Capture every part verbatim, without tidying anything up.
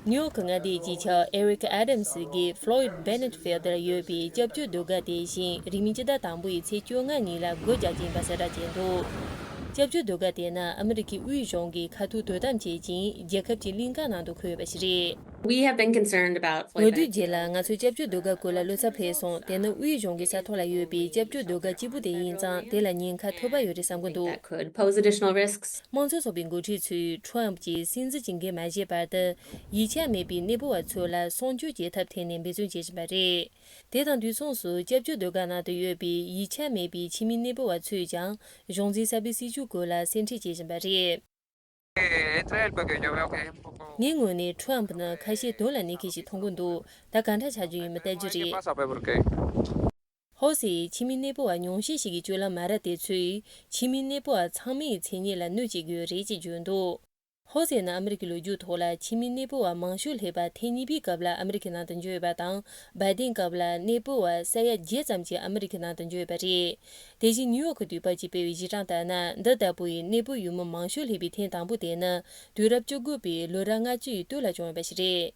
ནིའུ་ཡོག་གི་མངའ་སྡེའི་སྤྱི་ཁྱབ་ཨེ་རིག་ཨ་དམ་སི་གིས་ཕློ་ཡིད་བྷེ་ནེཊ་ཕིལ་ལ་ཡོད་པའི་སྐྱབས་བཅོལ་ཟློས་གར་དེ་བཞིན་རིང་མིན་སྤྱི་ཟླ་དང་པོའི་ཚེས་བཅོ་ལྔ་ཉིན་ལ་སྒོ་རྒྱག་རྒྱུ་ཡིན་པ་གསལ་བསྒྲགས་བྱས་འདུག་སྐྱབས་བཅོལ་ཟློས་གར་དེ་ནི་ཨ་མི་རི་ཀའི་དབུས་གཞུང་གིས་ཁ་ཐུག་དོ་དམ་བྱེད་ཅིང་རྒྱལ་ཁབ་ཀྱི་གླིང་ག་ནང་དུ་འཁོད་ཡོད་པ་ཞིག་རེད། We have been concerned about འོས་བསྡུའི་རྗེས་ལ་ང་ཚོས་སྐྱབས་བཅོལ་ཟློས་གར་སྐོར་ལ་བློ་འཚབ་སླེབས་སོང་། དེ་ནི་དབུས་གཞུང་གི་ས་ཐོག་ལ་ཡོད་པའི་སྐྱབས་བཅོལ་ཟློས་གར་གཅིག་པུ་དེ་ཡིན་ཙང་། དེ་ལ་ཉེན་ཁ་ཐོབ་པ་ཡོད་རེད་བསམ་གྱི་འདུག That could pose additional risks. དམངས་གཙོ་ཚོགས་པའི་འགོ་ཁྲིད་ཚོས་ཁྲོམ་གྱིས་སྲིད་འཛིན་གྱི་འགན་མ་བཞེས་བར་དུ་ཡིག་ཆ་མེད་པའི་གནས་སྤོ་བ་ཚོ་ལ་གསོག་འཇོག་བྱེད་ཐབས་ཐད་ནས་འབད་བརྩོན་བྱེད་བཞིན་པ་རེད། དེ་དང་དུས་མཚུངས་སུ་སྐྱབས་བཅོལ་ཟློས་གར་ནང་དུ་ཡོད་པའི་ཡིག་ཆ་མེད་པའི་ཕྱི་མི་གནས་སྤོ་བ་ཚོས་ཀྱང་གཞུང་འཛིན་གསར་པའི་སྲིད་བྱུས་སྐོར་ལ་གསལ་འཁྲིད་བྱེད་བཞིན་པ་རེད། Israel pequeño, veo que es un poco ངའི་ངོས་ནས་ཁྲོམ་ནི་ཁ་ཞེ་དོན་ལ་གནས་མཁན་ཞིག་མཐོང་གི་འདུག་ད་ག་འདྲ་བྱ་རྒྱུ་ཡིན་མིན་བལྟ་རྒྱུ་རེད། Pasa, pues, porque ཧོ་སེ་ཡིས་ཕྱི་མི་གནས་སྤོ་བ་ཉུང་ཤས་ཤིག་གི་སྤྱོད་ལམ་མ་རབས་དེ་ཚོས་ཕྱི་མི་གནས་སྤོ་བ་ཚང་མའི་མཚན་སྙན་ལ་གནོད་བྱེད་ཀྱི་ཡོད་རེད་ཅེས་བརྗོད་འདུག་ཧོ་སེ་ནི་ཨ་མི་རི་ཀའི་ལོ་རྒྱུས་ཐོག་ལ་ཕྱི་མི་གནས་སྤོ་བ་མང་ཤོས་སླེབས་པ་ཐེངས་གཉིས་པའི་སྐབས་ལ་ཨ་མི་རི་ཀའི་ནང་དུ་འབྱོར་ཡོད་པ་དང་། བའི་ཏིན་སྐབས་ལ་གནས་སྤོ་བ་ས་ཡ་བརྒྱད་ཙམ་ཞིག་ཨ་མི་རི་ཀའི་ནང་དུ་འབྱོར་ཡོད་པ་རེད། དེ་བཞིན་ནིའུ་ཡོག་གི་དུས་བབ་ཀྱིས་སྤེལ་བའི་གཞི་གྲངས་ལྟར་ན། འདི་ལྟ་བུའི་གནས་སྤོ་ཡུལ་མི་མང་ཤོས་སླེབས་པའི་ཐེངས་དང་པོ་དེ་ནི་དུས་རབས་བཅུ་དགུ་པའི་ལོ་རབས་ལྔ་བཅུ་ཡི་སྟོད་ལ་བྱུང་ཡོད་པ་ཞིག་རེད།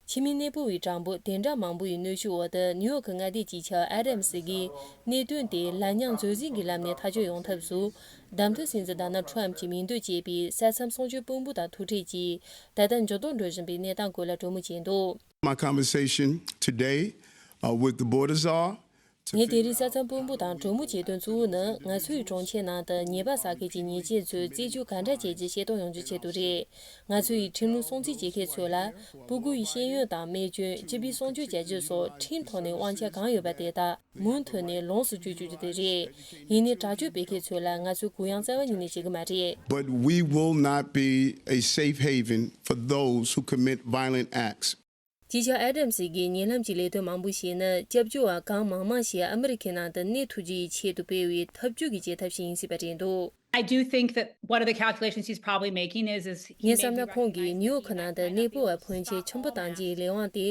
ཕྱི་མི་གནས་སྤོ་བའི་གྲངས་འབོར་དེ་འདྲ་མང་པོ་ཡི་གནོན་ཤུགས་འོག་ཏུ་ནིའུ་ཡོག་གི་མངའ་སྡེའི་སྤྱི་ཁྱབ་ཨ་དམ་སི་གིས་གནད་དོན་དེ་ལན་ཉག་མཛོད་འཛིན་གྱི་ལམ་ནས་ཐག་གཅོད་ཡོང་ཐབས་སུ། གདམ་མཐུན་སྲིད་འཛིན་ཌོ་ནལ་ཁྲམ་གྱི་མིང་འདོན་བྱས་པའི་ས་མཚམས་སྲུང་སྐྱོབ་དཔོན་པོ་དང་ཐུག་འཕྲད་ཀྱིས་ད་ལྟ་འགྱུར་ལྡོག་འགྲོ་བཞིན་པའི་གནས་སྟངས་སྐོར་ལ་གྲོས་མོལ་བྱས་འདུག My conversation today, uh, with the border czar to ངས་དེ་figure རིང་ས་མཚམས་དཔོན་པོ་དང་གྲོས་མོལ་བྱེད་དོན་གཙོ་བོ་ནི། ང་ཚོའི་གྲོང་ཁྱེར་ནང་དུ་ཉེས་པ་བསགས་མཁན་གྱི་ཉེས་ཅན་ཚོའི་རྩད་གཅོད་ག་འདྲ་བྱེད་རྒྱུ་ཤེས་རྟོགས་ཡོང་རྒྱུའི་ཆེད་དུ་རེད། ང་ཚོ་ཡིས་ཁྲིམས་ལུགས་སྲུང་བརྩི་བྱེད་མཁན་ཚོ་ལ་སྤུ་གུ་ཡི་ཤེས་ཡོན་དང་རྨས་སྐྱོན། སྤྱི་པའི་སྲུང་སྐྱོབ་བྱ་རྒྱུ་སོགས་ཁྲིམས་ཐོག་ནས་དབང་ཆ་གང་ཡོད་པ་དེ་དག་མུ་མཐུད་ནས་ལོངས་སུ་སྤྱོད་བཅུག་རྒྱུ་དེ་རེད། ཡིན་ནའི་དྲག་སྤྱོད་སྤེལ་མཁན་ཚོ་ལ་ང་ཚོས་གུ་ཡངས་རྩ་བ་ཉིད་ནས་བྱེད་ཀྱི་མ་རེད། But we will not be a safe haven for those who commit violent acts. སྤྱི་ཁྱབ་ཨ་དམ་སི་གིས་ཉེ་ལམ་གྱི་ལས་དོན་མང་པོ་ཞིག་ནི་སྐྱབས་བཅོལ་བ་གང་མང་མང་ཞིག་ཨ་མི་རི་ཁའི་ནང་དུ་གནས་ཐུབ་རྒྱུ་ཡི་ཆེད་དུ་སྤེལ་བའི་ཐབས་ཇུས་ཀྱི་བྱེད་ཐབས་ཤིག་ཡིན་སྲིད་པ་རེད་འདུག I do think that one of the calculations he's probably making is, is he ངས་may བསམ་be ན་ཁོང་གིས་ནིའུ་ཡོག་གི་ནང་དུ་གནས་སྤོ་བ་ཕོན་ཆེ་ཆེན་པོ་བཏང་རྒྱུའི་ལས་དབང་དེ་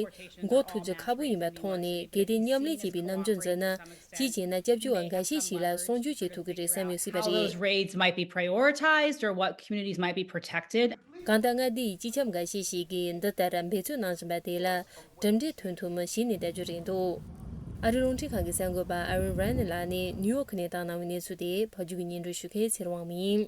འགོག་ཐུབ་རྒྱུ་ཁག་པོ་ཡིན་པ་མཐོང་ནས། གལ་ཏེ་མཉམ་ལས་བྱེད་པའི་རྣམ་འགྱུར་འཛིན་ན། གཅིག་བྱས་ན་སྐྱབས་བཅོལ་བ་འགའ་ཤས་ཤིག་ལ་སྲུང་སྐྱོབ་བྱེད་ཐུབ་ཀྱི་རེད་བསམ་ཡོད་སྲིད་པ་How རེད། Those raids might be prioritized or what communities might be protected. གང་ལྟར་མངའ་སྡེ་ཡི་སྤྱི་ཁྱབ་འགའ་ཤས་ཤིག་གིས་འདི་ལྟར་འབད་བརྩོན་གནང་བཞིན་པ་དེ་ལ་གྲུབ་འབྲས་ཐོན་ཐུབ་མིན་གཞི་ནས་བལྟ་རྒྱུ་རེད་འདུག་ཨ་རིའི་རླུང་འཕྲིན་ཁང་གི་གསར་འགོད་པ་ཨ་རིན་རན་ནི་ལགས་ནས་ནིའུ་ཡོག་གི་གནས་སྟངས་གནང་བའི་གནས་ཚུལ་དེ་ཕབ་སྒྱུར་གྱིས་སྙན་སྒྲོན་ཞུ་མཁན་ཚེ་རིང་དབང་མོ་ཡིན།